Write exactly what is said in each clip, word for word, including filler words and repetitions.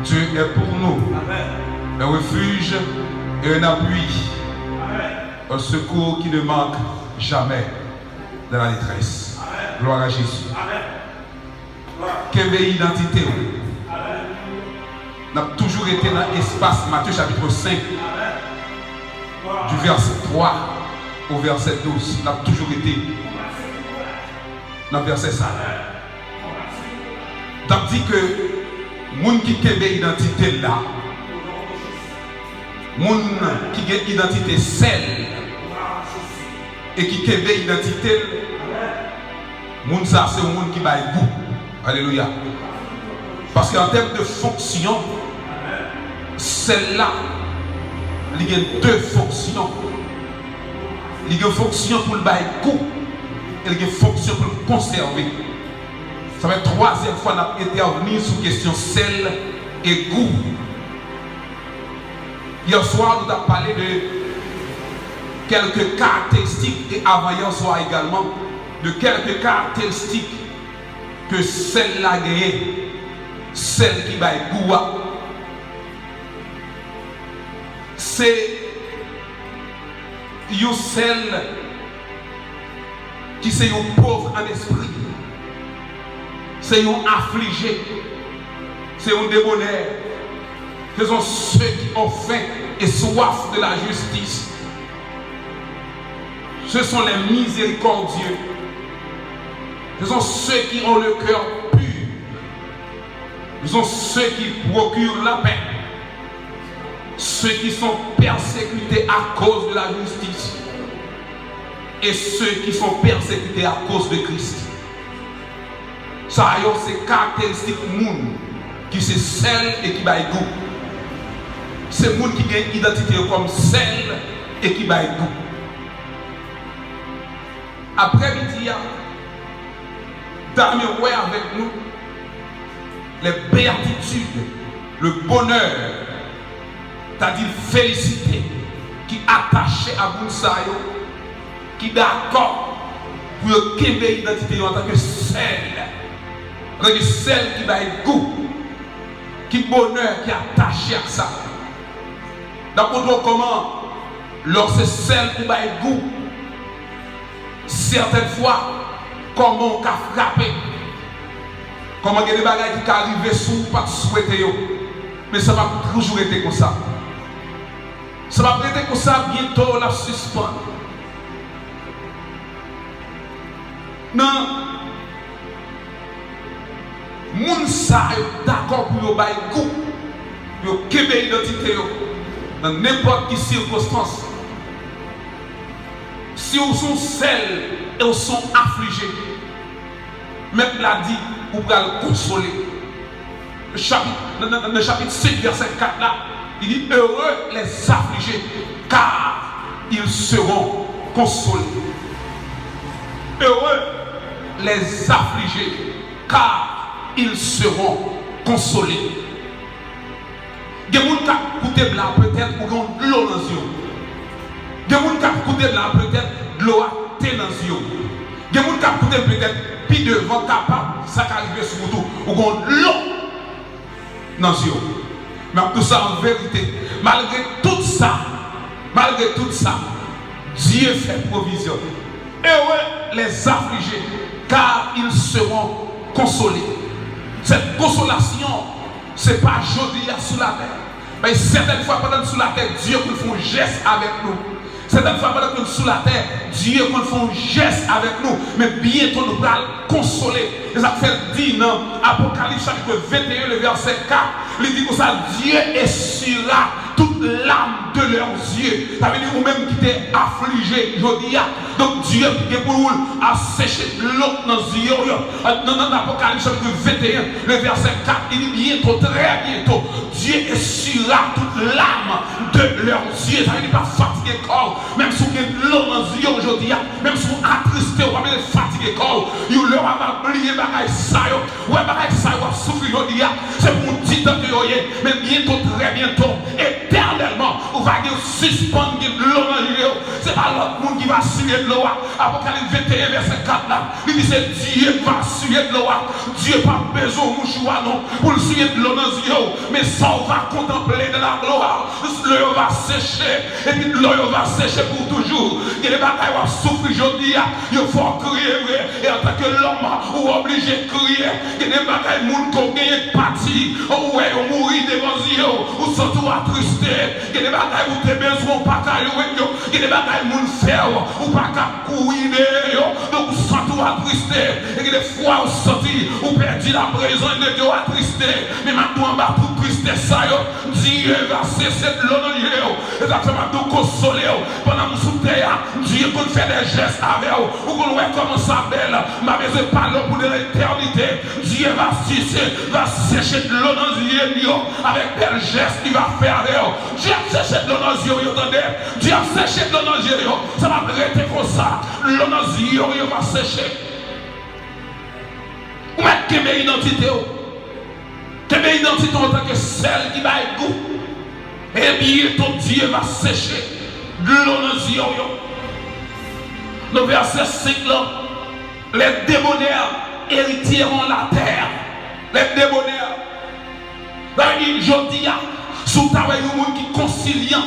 Dieu est pour nous un refuge et un appui, un secours qui ne manque jamais dans la détresse. Gloire à Jésus. Kenbe idantite w. N ap toujou rete nan espas Matye chapit senk, du verset twa au verset douz. N ap toujou rete nan vèsè sa a. N ap di ke moun ki kenbe idantite l la, moun ki gen idantite sèl e ki kenbe idantite l, moun sa a se yon moun ki bay gou. Alelouya. Paske an tèm de fonksyon, sèl la, li gen de fonksyon. Li gen fonksyon pou l bay gou, e li gen fonksyon pou l konsève. Sa fè twazyèm fwa n ap entèvni sou kesyon sèl e gou. Yè swa, nou t ap pale de kèlke karakteristik, e avan yè swa egalman, de kèlke karakteristik ke sèl la genyen, sèl ki bay gou a. Se yon sèl ki se yon pov an espri, se yon aflije, se yon debonè. Ce sont ceux qui ont faim et soif de la justice. Ce sont les miséricordieux. Ce sont ceux qui ont le cœur pur. Ce sont ceux qui procurent la paix. Ceux qui sont persécutés à cause de la justice et ceux qui sont persécutés à cause de Christ. Sa yo se karakteristik moun ki se sèl e ki bay gou. Se moun ki gen idantite yo kòm sèl e ki bay gou. Aprè midi a, Damien wè avèk nou les béatitudes, le bonheur, c'est-à-dire félicité, ki atache a moun sa yo, ki dakò pou yo kenbe idantite yo antanke sèl, antanke sèl ki bay gou, ki bonè ki atache ak sa. N ap montre w kòman, lè w se sèl ou bay gou, sètèn fwa, kòman w ka frape. Kòman gen de bagay ki ka rive si w pa t swete yo. Men sa p ap toujou rete konsa. Sa p ap rete konsa, byento l ap sispann. Nan moun sa yo dakò pou yo bay gou, yo kenbe idantite yo nan nenpòt ki sikonstans. Si w se yon sèl e w se yon aflije, Mèt la di ou pral konsole. Chapit, nan, nan, nan chapit senk, vèsè kat la, li di, Heureux les affligés, car ils seront consolés. Heureux les affligés, car ils seront consolés. Gen moun k ap koute m la, petèt ou gen yon dlo nan zye w. Gen moun k ap koute m la, petèt dlo a te nan zye w. Gen moun k ap koute m, petèt pi devan, kapab sa ka rive sou wout ou, ou gen yon dlo nan zye w. Men ap di w sa an verite, malgre tout sa, malgre tout sa, Dye fè pwovizyon. Heureux les affligés, car ils seront consolés. Cette consolation, se pa jodi a sou latè. Men sètèn fwa pandan n sou latè, Dye konn fè yon jès avèk nou. Sètèn fwa pandan ke n sou latè, Dye konn fè yon jès avèk nou. Men byento nou pral konsole. Se sa k fè l di nan Apokalips chapit venteyen, le vèsè kat, li di konsa, Dieu essuiera toute larme de leurs yeux. Sa vle di ou menm ki te aflije jodi a. Donk, Dye gen pou l al seche dlo nan zye w yo. Nan, nan Apokalips chapit venteyen, le vèsè kat, li di byento, trè byento, Dieu essuiera toute larme de leurs yeux. Sa vle di pa fatige kò w. Menm si w gen dlo nan zye w jodi a, menm si w atriste, w pa bezwen fatige kò w. Yon lè w ap bliye bagay sa yo. Ou wè bagay sa yo w ap soufri jodi a, se pou yon ti tan ke yo ye. Men byento, trè byento, etènèlman, ou va gen sispann gen dlo nan je w. Se pa lòt moun ki va siye dlo a. Apokalips venteyen, vèsè kat la, li di se Dye ki va siye dlo a. Dye pa bezwen yon mouchwa non pou l siye dlo nan zye w. Men sa w va kontanple de la glwa, dlo yo va seche, epi dlo yo va seche pou toujou. Gen de bagay w ap soufri jodi a, yo fè w kriye vre. E antanke lòm, ou oblije kriye. Gen de bagay moun ke w genyen k pati, ou wè yo mouri devan zye w, ou santi w atriste. Gen de bagay ou te bezwen, ou pa ka jwenn yo. Gen de bagay moun fè w, ou pa ka kouri dèyè yo. Donk, ou santi w atriste. E gen de fwa ou santi ou pèdi laprezans de Dye, ou atriste. Men m ap di w, anba tout tristès sa yo, Dye va sese dlo nan je w. E sa k fè m ap di w konsole w. Pandan m sou tè a, Dye konn fè de jès avè w. Ou konn wè kòman sa bèl. M pa bezwen pale w pou de letènite. Dye va sise, va seche dlo nan zye n yo avèk bèl jès li va fè avè w. Dye ap seche dlo nan zye w yo, tande. Dye ap seche dlo nan zye yo. Sa p ap rete konsa. Dlo nan zye w yo va seche. Ou mèt kenbe idantite w. Kenbe idantite w antanke sèl ki bay gou. E byento Dye va seche dlo nan zye w yo. Nan vèsè senk lan, les débonnaires hériteront la terre. Les débonnaires. Sa vle di, jodi a, si w ta wè yon moun ki konsilyan,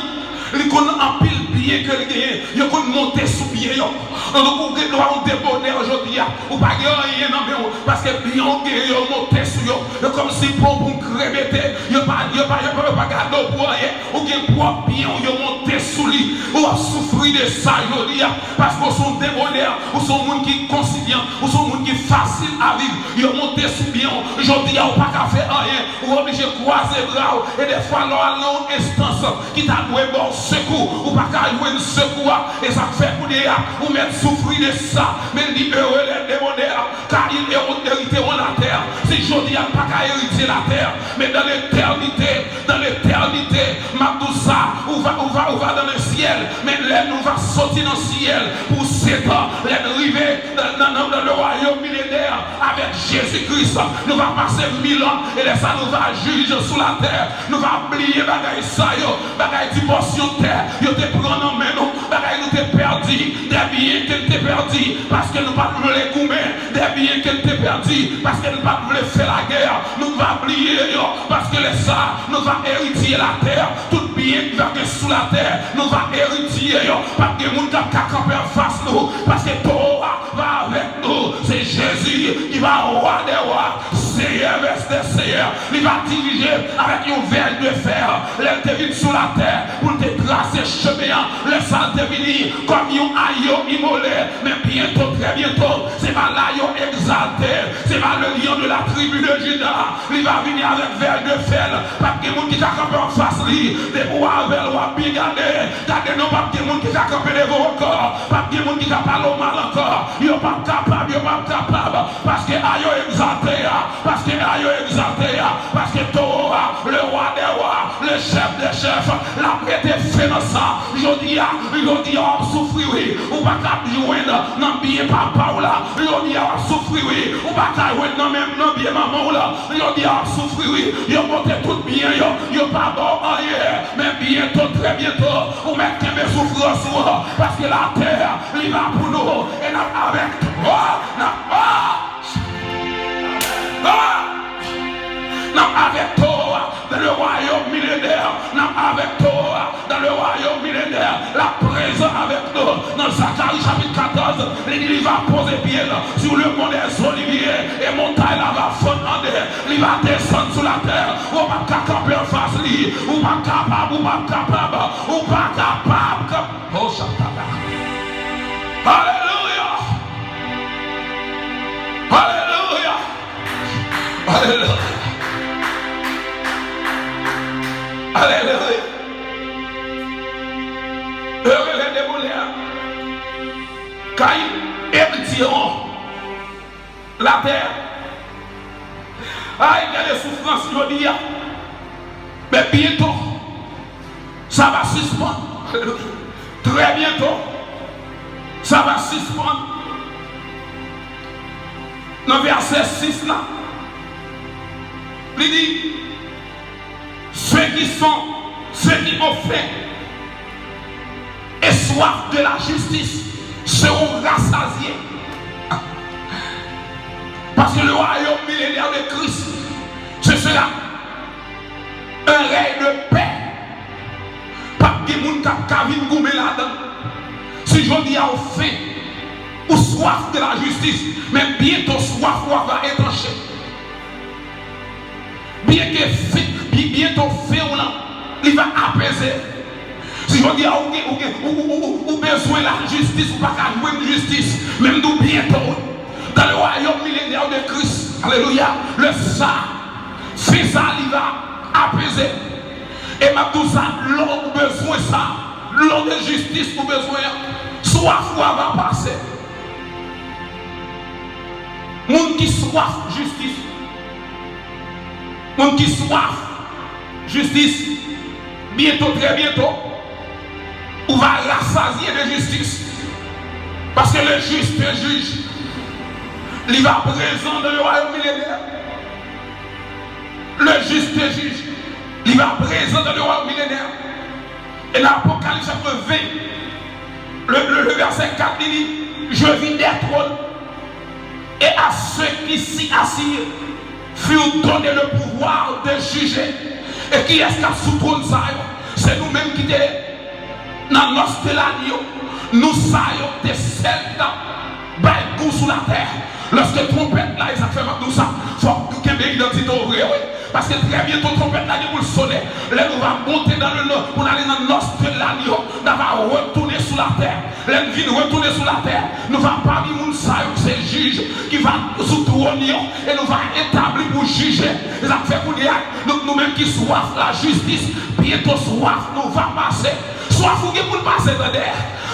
li konn anpil byen ke li genyen, yo konn monte sou byen yo. Donk, ou gen dwa yon debonè jodi a, ou pa gen anyen nan men w, paske byen w genyen yo monte sou yo. Yo kòmsi pon pou kremete, yo pa, yo pa, yo pa, yo pa gade w pou anyen. Ou gen pwòp byen w, yo monte sou li. Ou ap soufri de sa jodi a, paske w se yon debonè, ou se yon moun ki konsilyan, ou se yon moun ki fasil a viv. Yo monte sou byen w. Jodi a, ou pa ka fè anyen. Ou oblije kwaze bra w. E defwa, lè w al nan yon enstans ki ta dwe ba w sekou, ou pa ka jwenn sekou a. E sa k fè kounye a, ou mèt soufri de sa. Men li di, heureux les débonnaires, car ils hériteront la terre. Si jodi a n pa ka eritye latè, men dans l'éternité, dans l'éternité, m ap di w sa, ou va, ou va, ou va dans le ciel. Men lè nou va soti nan syèl pou sèt an, lè n rive dans, dans, dans le royaume millénaire avec Jésus-Christ, nou va pase mil an, e lè sa nou va jij sou latè. Nou va bliye bagay sa yo, bagay divòs yon tè yo te pran nan men nou, bagay nou te pèdi, de byen ke n te pèdi, paske nou pa t vle goumen, de byen ke n te pèdi, paske nou pa t vle fè lagè, nou va bliye yo, paske lè sa, nou va eritye latè, tout byen ki va gen sou latè, nou va eritye yo, p ap gen moun k ap ka kanpe anfas nou, paske towo a va avèk nou. Se Jezi ki va, rwa dè wa, Seyè vès dè seyè. Li va dirije avèk yon vèj de fè. Lè l te vin sou latè pou l te trase chemen an, lè sa l te vini kòm yon ayo imole. Men byento, trè byento, se va layo egzalte, se va le lion de la tribu de Juda. Li va vini avèk vèj de fè l. Pa gen moun ki ka kanpe anfas li. Depi w avè l, w ap byen gade. Gade non, p ap gen moun ki ka kanpe devan w ankò. P ap gen moun ki ka pale w mal ankò. Yo p ap kapab, yo p ap kapab. Paske a yo egzalte a, paske a yo egzalte a, paske towo a, le rwa dè wa, le chèf dè chèf, l ap mete fen nan sa. Jodi a, jodi a w ap soufri wi. Ou pa ka ap jwenn nan byen papa w la. Jodi a w ap soufri wi. Ou pa ka jwenn nan menm nan byen manman w la. Jodi a w ap soufri wi. Yo monte tout byen yo. Yo pa ba w anyen. Men byento, trè byento, ou mèt kenbe soufrans ou an. Paske latè, li pa pou nou. E n ap avèk towo. N ap, oh! Ah! N ap avèk towo a dans le royaume millénaire. N ap avèk towo a dans le royaume millénaire. L ap prezan avèk nou. Nan Zakari chapit katòz, li di li va poze pye l sur le mont des Oliviers et montagne la va fonn an de. Li va desann sou latè. Ou pa ka kanpe anfas li. Ou pa kapab, ou pa kapab, ou pa kapab kanpe. Oh, Shatata. Alelouya! Alelouya! Alelouya! Alelouya! Heureux les débonnaires, car ils hériteront la terre. Ay, gade soufrans jodi a. Men byento, sa va sispann. Alelouya. Trè byento, sa va sispann. Nan vèsè sis la, li di, ceux qui sont, ceux qui ont faim, et soif de la justice seront rassasiés. Parce que le royaume millénaire de Christ, ce sera un règne de paix. P ap gen moun k ap ka vin goumen ladan. Si jodi a ou fen, ou swaf de la jistis, men byento swaf ou a va etanche. Byenke fen, byen- byento fen w lan, li va apeze. Si jodi a ou gen, ou gen, ou, ou, ou, ou bezwen lajistis, ou pa ka jwenn jistis, men m di w byento, dans le royaume millénaire de Christ, alelouya, le sa, fen sa li va apeze. E m ap di w sa, dlo ou bezwen sa, dlo de jistis ou bezwen an, swaf ou a va pase. Moun ki swaf jistis, moun ki swaf jistis, byento, trè byento, ou va rasazye de jistis. Paske le juste juge, li va prezan dans le royaume millénaire. Le juste juge, li va prezan dans le royaume millénaire. Et dans Apocalypse chapitre vingt, le, le, le verset quatre, il dit, je vis des trônes, et à ceux qui s'y assirent furent donné le pouvoir de juger. E kiyès k ap sou twòn sa yo? Se nou menm ki te nan nòs de lagno, nou sa yo te sèl k t ap bay gou sou latè. Lòske twonpèt la, e sa k fè m ap di w sa, fòk ou kenbe idantite w vre, wi. Paske trè byento twonpèt la gen pou l sonnen. Lè nou va monte dans le nord, pou n ale nan nòs de lagno, n a va retounen sou latè. Lè n vin retounen sou latè, nou va pami moun sa yo ki se jij, ki va sou twòn yo, e nou va etabli pou jije. E sa k fè kounye a, nou, nou menm ki swaf lajistis, byento swaf nou va pase. Swaf ou gen pou l pase, tande.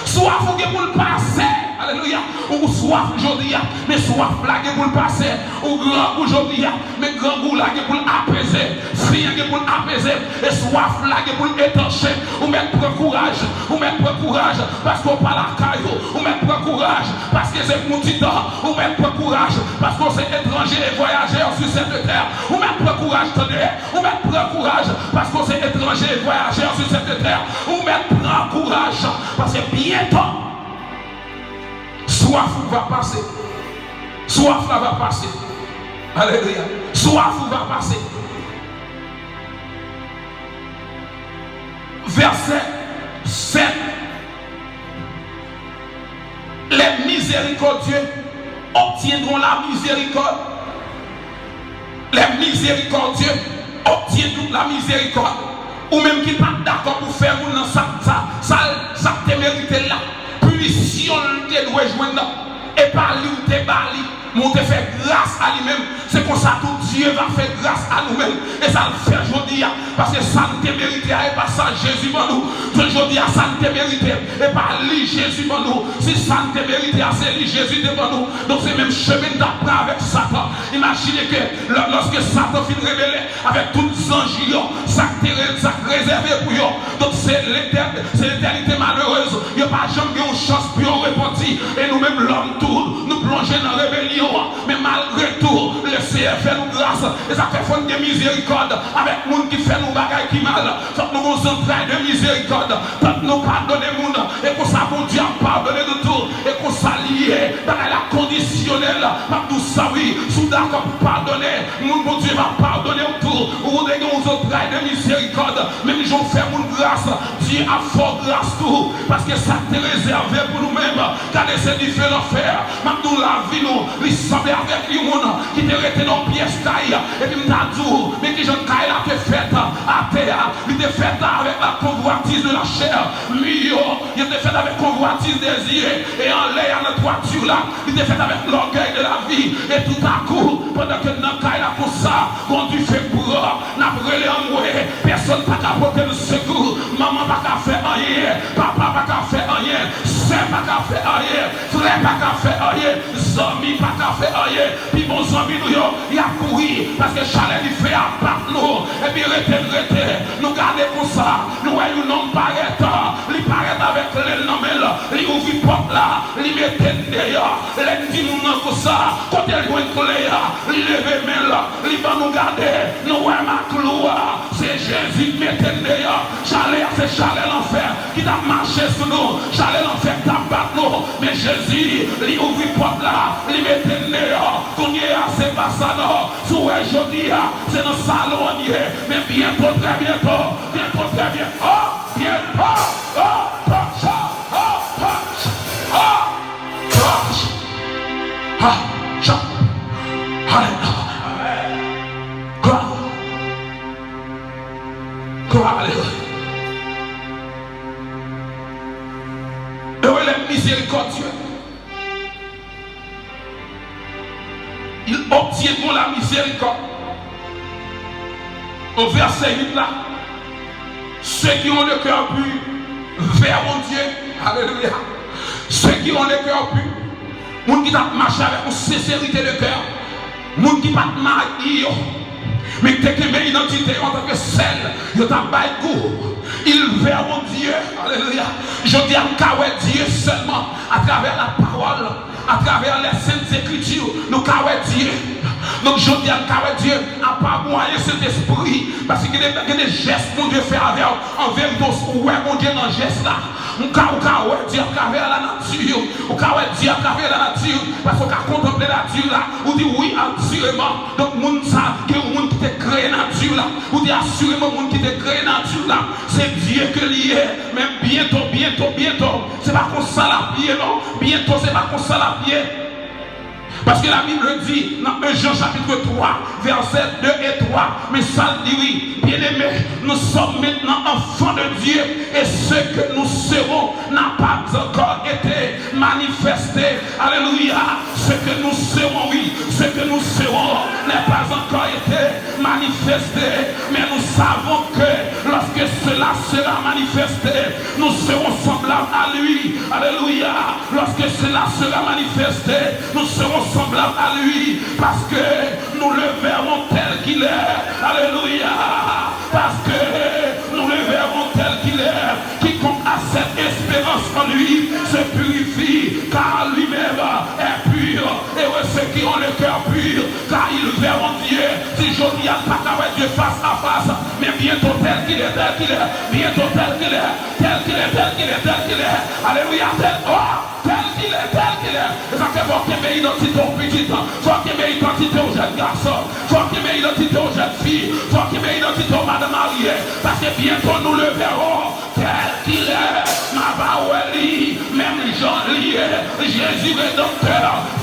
Swaf ou gen pou l pase. Alelouya. Ou swaf jodi a, men swaf la gen pou l pase. Ou grangou jodi a, men grangou la gen pou l apeze. Fen an gen pou l apeze. E swaf la gen pou l etanche. Ou mèt pran kouraj. Ou mèt pran kouraj. Paske w pa lakay ou. Ou mèt pran kouraj. Paske se pou ti tan. Ou mèt pran kouraj. Paske w se etranje e vwayajè sou sèt tè. Ou mèt pran kouraj, tande. Ou mèt pran kouraj, paske w se etranje e vwayajè sou sèt tè. Ou mèt pran kouraj, paske byento, swaf ou va pase. Swaf la va pase. Alelouya. Swaf ou va pase. Vèsè sèt. Les miséricordieux obtiendront la miséricorde. Les miséricordieux obtiendront la miséricorde. Ou menm ki pa t dakò pou fè moun nan sa, sa, sa, sa k te merite l la, pinisyon l te dwe jwenn nan, e pa li w te ba li, men w te fè gras a li menm. Se konsa tou Dye va fè gras a nou menm. E sa l fè jodi a. Paske sa n te merite a, e pa sa Jezi ban nou. Donk jodi a, sa n te merite, e pa li Jezi ban nou. Si sa n te merite a, se li Jezi te ban nou. Donk se menm chemen n t ap pran avèk Satan. Imajine ke lò-, lòske Satan fin rebele avèk tout zanj yo, sa k te re-, sa k rezève pou yo. Donk se letè-, se letènite malerez. Yo pa janm gen yon chans pou yo repanti. E nou menm lòm tou, nou plonje nan rebelyon an. Men malgre tou, Lesenyè fè nou gras. E sa k fè fò n gen mizerikòd avèk moun ki fè nou bagay ki mal. Fòk nou gen yon zantray de mizerikòd. Tank nou padone moun, e konsa Bondye ap padone nou tou. E konsa l ye. Bagay la kondisyonèl. M ap di w sa wi, si w dakò pou padone moun, Bondye va padone w tou. Ou dwe gen yon zantray de mizerikòd. Menm jan w fè moun gras, Dye ap fè w gras tou. Paske sa k te rezève pou nou menm, gade se dife lanfè. M ap di w lavi nou, li sanble avèk yon moun ki te rete nan yon pyès kay. Epi m ta di w, men kijan kay la te fèt atè a. Li te fèt avèk la convoitise de la chair. Mi yo, yo te fèt avèk convoitise des yeux. E anlè a nan twati la, li te fèt avèk l'orgueil de la vie. E toutakou, pandan ke nan kay la konsa, gon dife k pran, n ap rele anmwe, pèsonn pa ka pote n sekou, manman pa ka fè anyen, papa pa ka fè anyen, sè pa ka fè anyen, frè pa ka fè anyen, zanmi pa ka fè anyen. Pi bon zanmi nou yo, y ap kouri, paske chalè dife a bat nou, epi rete n rete. Nou gade konsa, nou wè yon nonm parèt, li parèt avèk kle l nan men l, li ouvri Pòt la, li mete n deyò. Lè n di moun nan konsa, kote l jwenn kle a, li leve men l, li ban nou gade, nou wè maklou a. Se Jezi k mete n deyò. Chalè a se chalè lanfè ki t ap mache sou nou. Chalè lanfè k t ap bat nou. Men Jezi, li ouvri pòt la, li mete n deyò. Kounye a, se pa sa non. Si w wè jodi a, se nan salon an n ye. Men byento, trè byento, byento, trè byento, byento, oh, touch, oh, touch, oh, touch, ah, cha, alelouya. Glwa. Glwa, alelouya. Heureux les miséricordieux. Ils obtiendront la miséricorde. Au verset huit là, ceux qui ont le cœur pur verront Dieu. Alléluia. Ceux qui ont le cœur pur, moun ki t ap mache avèk yon senserite de kè, moun ki pa t mayi yo, men ki te kenbe idantite yo antanke sèl, yo t ap bay gou. Ils verront Dieu. Alléluia. Jodi a, m ka wè Dye sèlman atravè la pawòl, atravè les saintes écritures, nou ka wè Dye. Donk, jodi a, n ka wè Dye apa mwayen Sentespri, paske gen de, gen de jès Bondye fè avè w. An verite, ou wè Bondye nan jès la. M ka, ou ka wè Dye atravè lanati. Ou ka wè Dye atravè lanati. Paske ou ka kontanple nati la. Ou di, wi, asireman. Donk, moun sa, gen yon moun ki te kreye nati la. Ou di, asireman, moun ki te kreye nati la, se Dye ke li ye. Men byento, byento, byento, se pa konsa l ap ye, non. Byento, se pa konsa l ap ye. Parce que la Bible dit, dans un Jean chapitre trois, versets deux et trois, men sa l di, wi, bien-aimés, nous sommes maintenant enfants de Dieu, et ce que nous serons n'a pas encore été manifesté. Alléluia. Ce que nous serons, oui, ce que nous serons n'est pas encore été manifesté, mais nous savons que lorsque cela sera manifesté, nous serons semblables à lui. Alléluia. Lorsque cela sera manifesté, nous serons semblables à lui, parce que nous le verrons tel qu'il est. Alléluia. Parce que nous le verrons tel qu'il est. Quiconque a cette espérance en lui se purifie, car lui-même est pur. Heureux ceux qui ont le cœur pur, car ils verront Dieu. Si jodi a n pa ka wè Dye fas a fas, men byento tel qu'il est, tel qu'il est, byento tel qu'il est, tel qu'il est, tel qu'il est, tel qu'il est. Alléluia, tel, oh, tel qu'il est, tel qu'il est. E sa fè fò w kenbe idantite w pitit, fò w kenbe idantite w jèn gason, fò w kenbe idantite w jèn fi, fò w kenbe idantite w madanm marye, paske byento nous le verrons tel qu'il est, m a va wè li menm jan li ye. Jezi Redanmtè,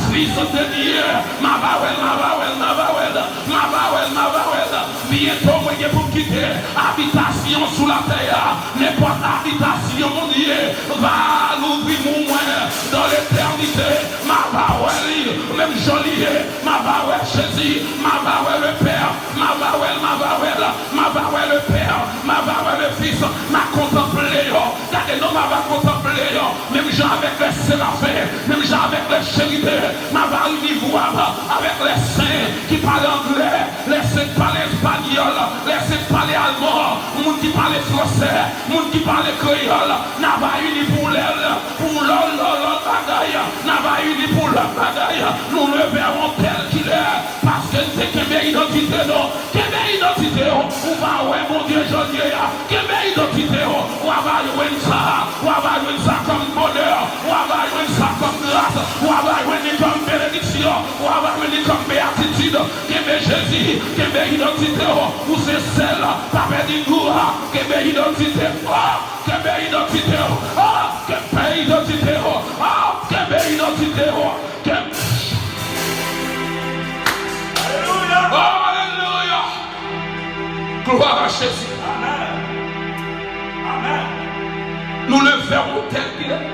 Fis de Dye, m a va wè l, m a va wè l, m a va wè l, m a va wè l, m a va wè l. Byento mwen gen pou m kite abitasyon sou latè a. Nenpòt abitasyon moun ye va louvri pou mwen dans l'éternité. M a va wè li menm jan li ye. M a va wè Jezi. M a va wè le Père. M a va wè l, m a va wè l, m a va wè le Père, m a va wè le Fils, m a kontanple yo. Gade non, m a va kontanple yo. Menm jan avèk lè serafen, menm jan avèk lè cheribin, m a va ini vwa m avèk lè sen ki pale anglè, lè sen k pale espanyòl, lè sen k pale alman, moun ki pale fransè, moun ki pale kreyòl, n a va ini pou lè, pou lòt, lòt, lòt bagay, n a va ini pou lòt bagay. Nous le verrons tel qu'il est. Paske n te kenbe idantite nou. Kenbe idantite w. Ou va wè Bondye jan l ye a. Kenbe idantite w. W a va jwenn sa. W a va jwenn sa kòm bonè. W a va jwenn sa kòm gras. W a va jwenn li kòm benediksyon. W a va jwenn li kòm beyatitid. Kenbe Jezi. Kenbe idantite w. Ou se sèl. Pa pèdi gou a. Kenbe idantite w. Kenbe idantite w. Kenbe idantite w. Kenbe idantite w. Ke... Alelouya! Oh, alelouya! Gloire à Jésus. Amen. Amen. Nous le verrons tel qu'il est.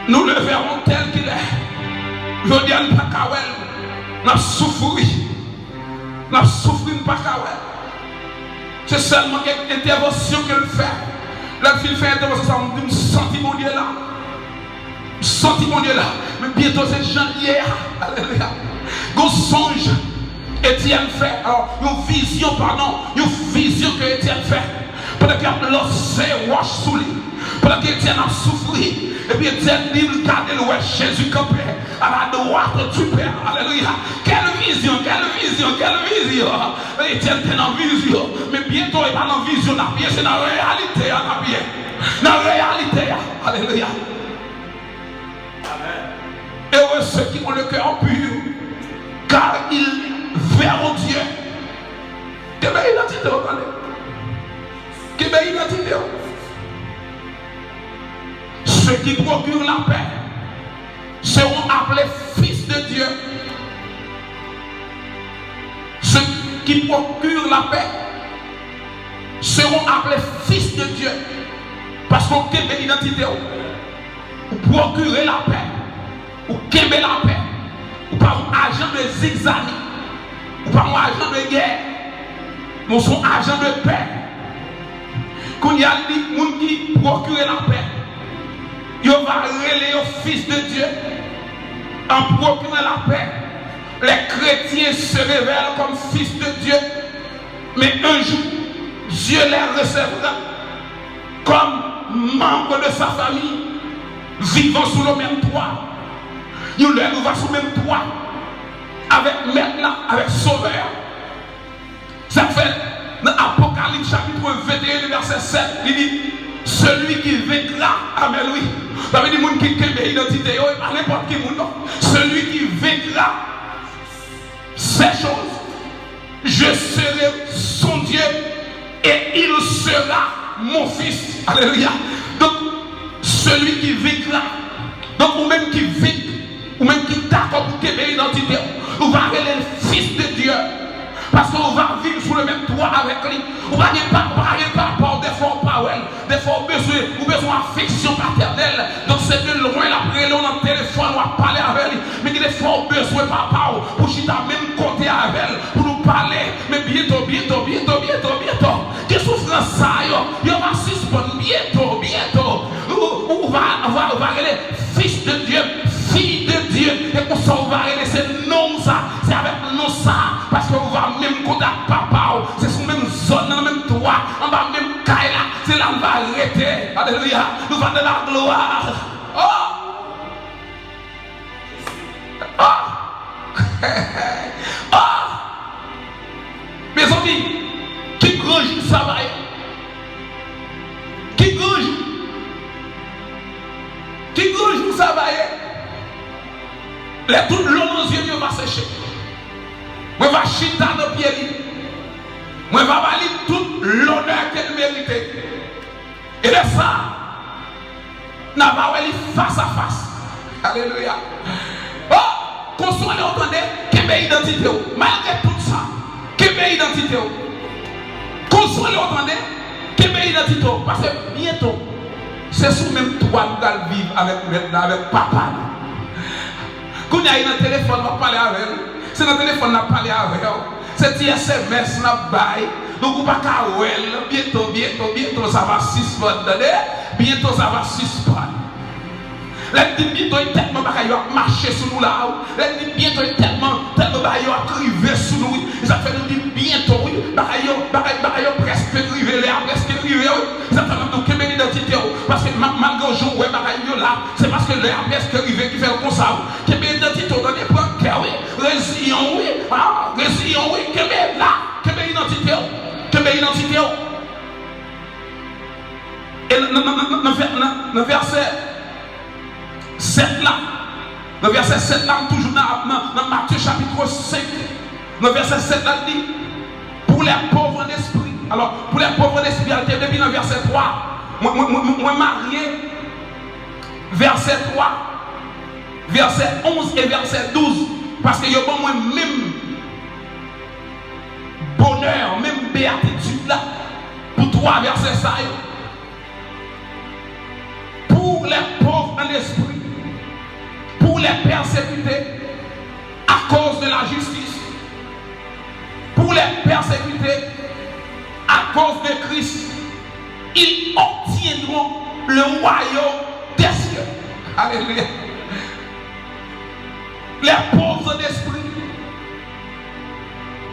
Nous le verrons tel qu'il est. Jodi a, n pa ka wè l. N ap soufri. N ap soufri, n pa ka wè l. Se sèlman kèk entèvansyon ke l fè. Lè l fin fè entèvansyon sa, m di, m santi Bondye la. M santi Bondye la. Men byento se jan l ye a. Alelouya. Gon sonj Etyèn fè, alò, yon vizyon, padon, yon vizyon ke Etyèn fè. Pandan ke y ap lanse wòch sou li. Pandan ke Etyèn ap soufri, epi Etyèn li gade, l wè Jezi kanpe à la droite du Père. Alelouya! Quelle vision, quelle vision, quelle vision! Etyèn te nan vizyon, men byento e pa nan vizyon n ap ye, se nan reyalite a n ap ye. Nan reyalite a. Alelouya! Heureux ceux qui ont le cœur pur, car ils verront Dieu. Kenbe idantite w, tande. Kenbe idantite w. Ceux qui procurent la paix seront appelés fils de Dieu. Ceux qui procurent la paix seront appelés fils de Dieu. Paske w kenbe idantite w. Ou pwokire lapè. Ou kenbe lapè. Ou pa yon ajan de zigzani. Ou pa yon ajan de gè. Men w se yon ajan de pè. Kounye a, l di, moun ki pwokire lapè, yo va rele yo fils de Dieu. En procurant la paix, les chrétiens se révèlent comme fils de Dieu. Mais un jour, Dieu les recevra comme membres de sa famille, vivant sous le même toit. Yon lè nou va sou menm twa avèk Mèt la, avèk Sovè a. Sa k fè nan Apokalips chapit venteyen, vèsè sèt, li di, celui qui vaincra, amèn, wi. Sa vle di moun ki kenbe idantite yo, e pa nenpòt ki moun, non. Celui qui vaincra ces choses, je serai son Dieu et il sera mon fils. Alelouya. Donk, celui qui vaincra. Donk, ou menm ki venk, ou menm ki dakò pou kenbe idantite w, ou va rele l fils de Dieu. Paske ou va viv sou le menm toit avèk li. Ou pa gen pa, ou pa gen papa w, dèfwa ou pa wè l. Dèfwa ou bezwen, ou bezwen afeksyon patènèl. Donk se de lwen l ap rele w nan telefòn, w ap pale avè li. Men gen dèfwa ou bezwen papa w pou chita menm kote avè l, pou nou pale. Men byento, byento, byento, byento, byento, ki soufrans sa yo, yo va sispann byento, byento. Ou, ou, ou va, ou va, ou va rele fils de Dieu, fille de Dieu. E konsa ou va rele, se non sa, se avèk non sa, paske ou va menm kote ak papa w, se sou menm zòn nan, menm twa, anba menm kay la, se la l va rete. Alelouya! Nou va nan la glwa. Oh! Ah! Ah! Mezanmi, ki gran jou sa va ye? Ki gran jou? Ki gran jou sa va ye? Lè tout lò nan zye l yo va seche. Mwen va chita nan pye li. Mwen va ba li tout lonè ke l merite. E lè sa a, n a va wè li fas a fas. Alelouya. Oh, konsole w, tande, kenbe idantite w. Malgre tout sa, kenbe idantite w. Konsole w, tande, kenbe idantite w. Paske byento, se sou menm twa nou pral viv avèk Mèt la, avèk Papa nou. Kounye a, li nan telefòn, w ap pale avè l. Se nan telefòn n ap pale avè w. Se ti S M S n ap bay. Donk, ou pa ka wè l. Byento, byento, byento, sa va sispann, tande? Byento, sa va sispann. Lè n di byento, e tèlman bagay yo ap mache sou nou la, wi. Lè n di byento, e tèlman, tèlman bagay yo ap rive sou nou, wi. E sa k fè nou di byento, wi. Bagay yo, bagay, bagay yo prèske rive, lè a prèske rive, wi. E sa k fè m ap di w kenbe idantite w. Paske ma-, malgre jan w wè bagay yo la, se paske lè a prèske rive ki fè l konsa, wi. Kenbe idantite w, tande, pran kè, wi. Reziyen w, wi. Ah, reziyen w, wi. Kenbe la. Kenbe idantite w. Kenbe idantite w. E nan, nan, nan, nan, nan vè-, nan, nan vèsè sèt la, nan vèsè sèt la, m toujou nan, nan, nan Matye chapit senk, nan vèsè sèt la, l di, pour les pauvres en esprit. Alò, pour les pauvres en esprit, al te depi nan vèsè twa. Mwen, mwen, mwen, mwen marye vèsè twa, vèsè onz e vèsè douz, paske yo ban mwen menm bonè, menm beyatitid la, pou twa vèsè sa yo. Pour les pauvres en esprit, pour les persécutés à cause de la justice, pour les persécutés à cause de Christ, ils obtiendront le royaume des cieux. Alelouya. Les pauvres d'esprit,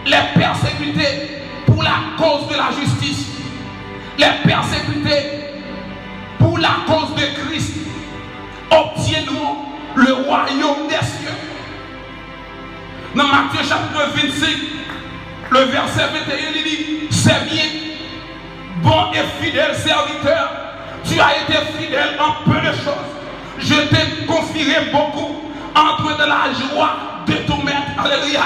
les persécutés pour la cause de la justice, les persécutés pour pour la cause de Christ obtiendront le royaume des cieux. Dans Matthieu chapitre vingt-cinq, le verset vingt et un, il dit, c'est bien, bon et fidèle serviteur, tu as été fidèle en peu de choses, je te confierai beaucoup, entre dans la joie de ton maître. Alléluia.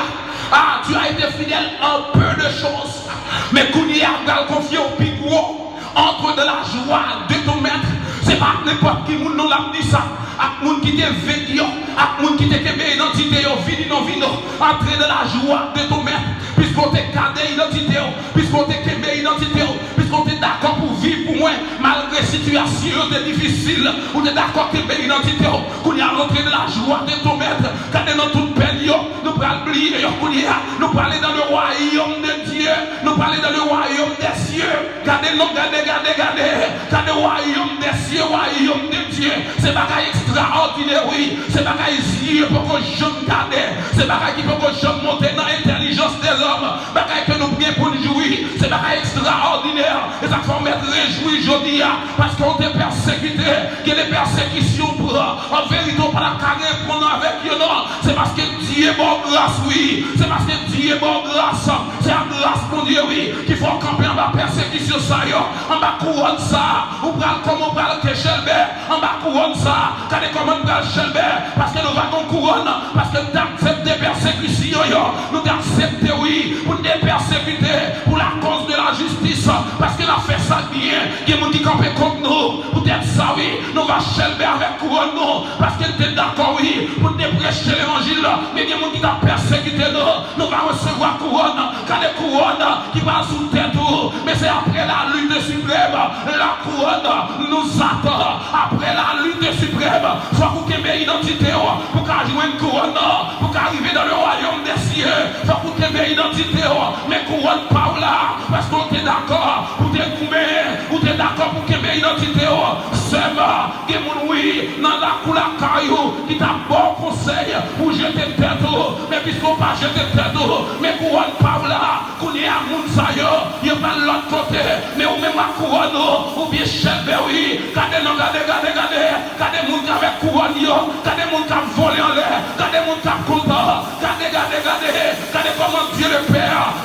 Ah, tu as été fidèle en peu de choses. Men kounye a, m pral konfye w pi gwo. Entre dans la joie de ton maître. Se pa ak nenpòt ki moun non l ap di sa. Ak moun ki te vèt yo, ak moun ki te kenbe idantite yo, vini non vini, entre dans la joie de ton maître. Piske w te gade idantite w, piske w te kenbe idantite w, piske w te dakò pou viv pou mwen, malgre sitiyasyon yo te difisil, ou te dakò kenbe idantite w. Kounye a, entre dans la joie de ton maître. Gade nan tout pèn yo, nou pral bliye yo kounye a. Nou prale dans le royaume de Dieu. Nou prale dans le royaume des cieux. Gade non, gade, gade, gade. Gade royaume des cieux, royaume de Dieu. Se bagay ekstraòdinè, wi. Se bagay zye poko janm gade. Se bagay ki poko janm monte nan entèlijans de lòm. Bagay ke nou gen pou n jwi. Se bagay ekstraòdinè. E sa k fè w mèt rejwi jodi a. Paske w te pèsekite. Gen de pèsekisyon w pran. An verite, w pa t ap ka reponn avèk yo, non. Se paske Dye ba w gras, wi. Se paske Dye ba w gras. Se a gras Bondye, wi, ki fè w kanpe anba pèsekisyon sa yo, anba kouwòn sa. Ou pral kòman ou pral te chèlbè anba kouwòn sa. Gade kòman n pral chèlbè, paske nou va gen kouwòn, paske n te aksepte pèsekisyon yo. Nou te aksepte, wi, pou n te pèsekite pour la cause de la justice, paske n ap fè sa k byen. Gen moun ki kanpe kont nou. Poutèt sa, wi, nou va chèlbè avèk kouwòn nou, paske n te dakò, wi, pou n te preche levanjil la. Men gen moun ki t ap pèsekite nou. Nou va resevwa kouwòn. Gade kouwòn ki pral sou tèt ou. Men se après la lutte suprême, la couronne nous attend. Après la lutte suprême, fòk ou kenbe idantite w pou ka jwenn kouwòn nan, pou ka rive dans le royaume des cieux. Fòk ou kenbe idantite w. Men kouwòn pa w la, paske w te dakò pou te goumen, ou te dakò pou kenbe idantite w. Sè m, gen moun, wi, nan lakou lakay ou ki t ap ba w konsèy pou jete tèt ou, men piske w pa jete tèt ou, men kouwòn pa w la. Kounye a, moun sa yo, yo pral lòt kote, men ou menm ak kouwòn ou, ou byen chèlbè, wi. Gade non, gade, gade, gade. Gade moun k avèk kouwòn yo. Gade moun k ap vole anlè. Gade moun k ap kontan. Gade, gade, gade. Gade kòman Dye le Pè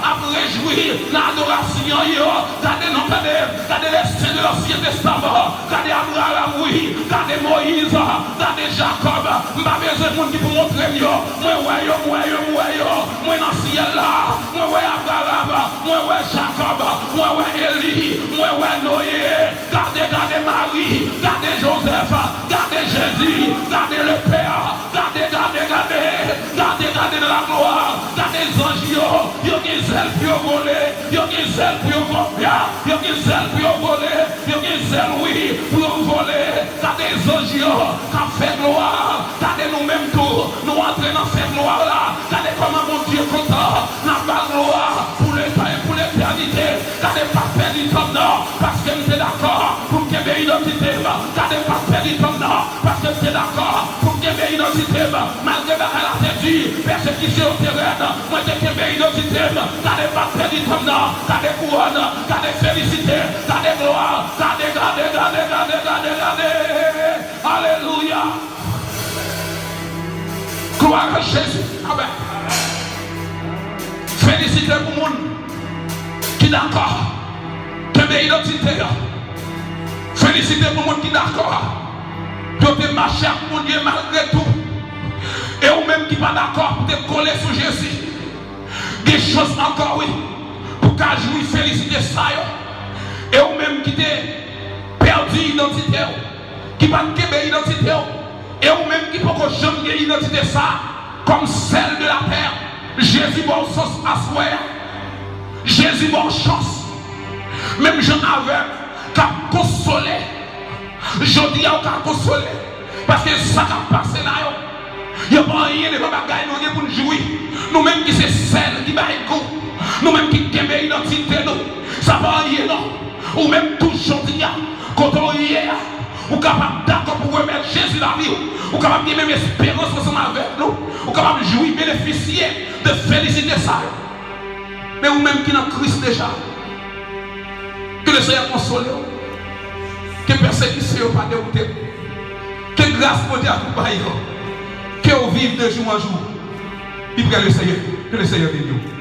ap rejwi nan adorasyon yo. Gade non, gade. Gade les saints de l'Ancien Testament. Gade Abraram, wi. Gade Moyiz. Gade Jakòb. M pa bezwen moun ki pou montre m yo. Mwen wè yo, m wè yo, m wè yo. Mwen nan syèl la. Mwen wè Abraram. Mwen wè Jakòb. Mwen wè Eli. Mwen wè Noye. Gade, gade Mari, gade Jozèf, gade Jezi, gade Lepè, gade, gade, gade, gade, gade nan laglwa, gade zanj yo, yo gen zèl pou yo vole, yo gen zèl pou yo vole, yo gen zèl pou yo vole, yo gen zèl, wi, pou yo vole. Gade zanj yo k ap fè glwa. Gade nou menm tou, nou antre nan fèt glwa la. Gade kòman Bondye kontan. N ap ba l glwa pou letan e pou letènite. Gade, m p ap pèdi tan m nan, paske m te dakò pou m kenbe idantite m. Gade, m p ap pèdi tan m nan, paske m te dakò pou m kenbe idantite m. Malgre bagay la te di, pèsekisyon yo te rèd, mwen te kenbe idantite m. Gade, m p ap pèdi tan m nan. Gade kouwòn, gade felisite, gade glwa, gade, gade, gade, gade, gade, gade. Alelouya! Glwa a Jezi. Amèn. Felisite pou moun ki dakò kenbe idantite yo. Felisite pou moun ki dakò pou yo te mache ak Bondye malgre tou. E ou menm ki pa dakò pou te kole sou Jezi. Gen chans ankò, wi, pou ka jwi felisite sa yo. E ou menm ki te pèdi idantite w, ki pa t kenbe idantite w, e ou menm ki poko janm gen idantite sa a, comme celle de la terre, Jezi ba w sans aswè a. Jezi ba w chans. Menm jan avèg k ap konsole, jodi a ou ka konsole. Paske sa k ap pase la yo, yo pa anyen devan bagay nou gen pou n jwi. Nou menm ki se sèl ki bay gou, nou menm ki kenbe idantite nou, sa pa anyen non. Ou menm tou jodi a, kote w ye a, ou kapab dakò pou remèt Jezi lavi w. Ou kapab gen menm esperans ansanm avèk nou. Ou kapab jwi, benefisye de felisite sa yo. Men ou menm ki nan Kris deja, ke Lesenyè konsole w. Ke pèsekisyon yo pa dewoute w. Ke gras Bondye akonpaye w. Ke w viv de jou an jou. Pi pre le Seigneur. Que le Seigneur bénisse vous.